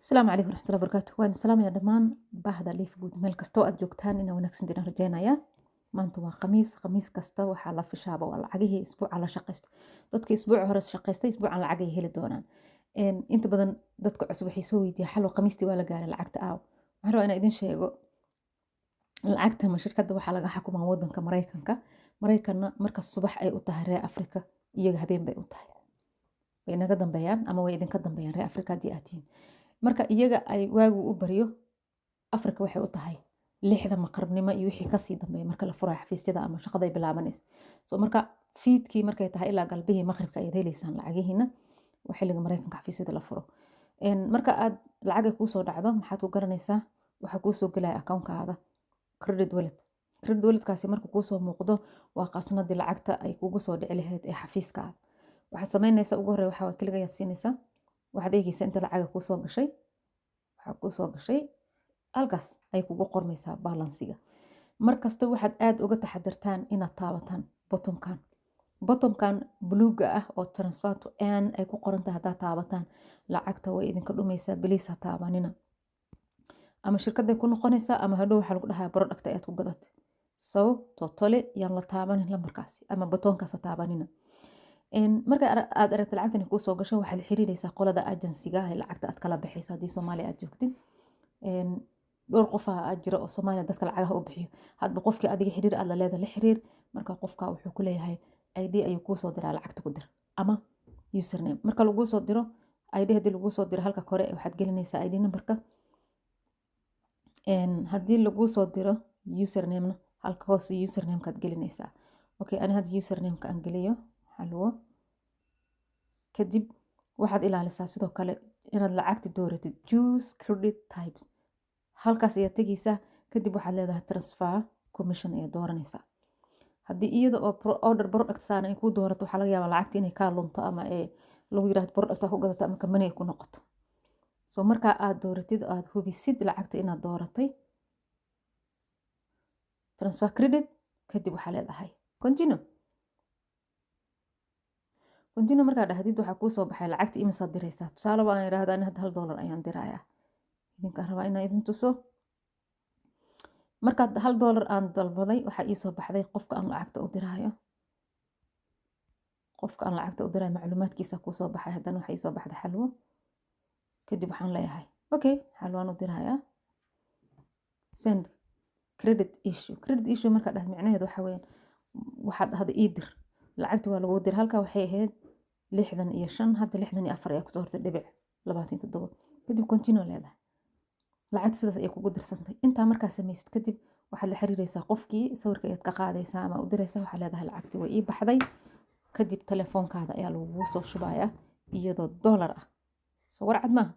Asalaamu calaykum waraxmatullahi wabarakaatu. Waan salaamaya dhammaan bahda LiveGood meel kastoo aad joogtaan. Inaa wanaagsan jiraan rajeynaya. Maanta waa Khamiis. Khamiis kasta waxaa la fishaaba waa lacagihii isbuuca la shaqaysto. Dadka isbuuca hore shaqaystay isbuucan lacag ay heli doonaan. Inta badan dadka cusub waxay soo weydiiyaan: "Xalow, Khamiistii waa la gaaray, lacagta aaw?" Waxaan rabaa inaan idin sheego, lacagta ma shirkadda waxaa laga xukumaa wadanka Maraykanka. Maraykanna marka subax ay u tahay reer Afrika, iyaga habeen bay u tahay. Way naga dambeeyaan ama way idinka dambeeyaan, reer Afrika haddii aad tihiin. Marka iyaga ay waagu u baryo, Afrika waxay u tahay 6da maqribnimo iyo wixii kasii dambeeya, marka la furayo xafiisyada ama shaqada ay bilaabanayso. So marka fiidkii markay tahay ilaa galbihii maqribka ayaad heleysaan lacagihiina. Waa xilliga Maraykanka xafiisyada la furo. Marka aad lacag ay kuusoo dhacdo, maxaad ku garanaysaa? Waxaa kuusoo gelaya accountkaada credit wallet. Credit walletkaasi marka kuusoo muuqdo waa qasnadii lacagta ay kugu soo dhici lahayd ee xafiiskaada. Waxaad samaynaysaa ugu horreya waxaa click ayaad siinaysaa. Waxaad eegeysaa inta lacaga kuusoo gashay. Waxaa kuusoo gashay halkaas ay kugu qormaysaa balanceiga. Markasta waxaad aada uga taxadirtaan inaad taabataan buttonkan, buttonkan buluuga ah oo "transfer to earn" ay ku qorantahay. Haddaad taabataan, lacagta way idinka dhumaysaa. Please ha taabanina. Ama shirkadday ku noqonaysaa ama hadhow waxaa lagu dhahaa product ayaad ku gadatay. So totally yaan la taabanin lambarkaasi ama buttonkaas ha taabanina. Marka aad aragta lacagtan kuusoo gasho, waxaad la xiriireysaa qolada agencyga ee lacagta aad kala baxayso. Haddii Soomaaliya aad joogtid, dhowr qof aa jira oo Soomaaliya dadka lacagaha u bixiyo. Hadba qofkii adiga xiriir aad la leedahay la xiriir. Marka qofka wuxuu ku leeyahay ID ayuu kuusoo diraa, lacagta ku dir ama username. Marka laguu soo diro ID, haddii laguu soo diro, halka kore waxaad gelinaysaa ID numberka. Haddii laguu soo diro usernamena, halka hoose usernamekaad gelinaysaa. Okay, ani hadda usernameka aan geliyo, Xalwo. Kadib waxaad ilaalisaa sidoo kale inaad lacagta dooratid "choose credit types". Halkaas ayaad tegeysaa. Kadib waxaad leedahay "transfer commission" ayaad dooranaysaa. Haddii iyada oo order product saaran ay kuu doorato, waxaa laga yaabaa lacagta inay kaa lunto ama ee lagu yiraahdo product ku gadato ama company ay ku noqoto. So markaa aad dooratid, aad hubisid lacagta inaad dooratay transfer credit, kadib waxaa leedahay "continue". "Continue" markaa dhahdid, waxaa kuusoo baxay lacagta imisaad diraysaa. Tusaale waan idhaahdaa, ani hadda $1 ayaan dirayaa. Idinkaan rabaa inaan idin tuso. Markaad $1 aan dalbaday, waxaa iisoo baxday qofka aan lacagta u diraayo. Qofka aan lacagta u diraayo macluumaadkiisa kuusoo baxay. Haddana waxaa iisoo baxday Xalwo. Kadib waxaan leeyahay okay, Xalwaan u dirayaa. "Send credit issue". "Credit issue" markaa dhahd, micnaheedu waxaa weeyaan waxaad dhahday "ii dir". Lacagta waa lagu dir. Halkaa waxay ahayd 65, hadda 64 ayaa kusoo hortay .27. Kadib "continue" leedahay. Lacagta sidaas ayay kugu dirsantay. Intaa markaa samaysid kadib, waxaad la xiriireysaa qofkii. Sawirka ayaad ka qaadaysaa ama u diraysaa. Waxaa leedahay "lacagtii way ii baxday". Kadib telefoonkaada ayaa lagugu soo shubayaa iyadoo dollar ah. Soo warcad maaha?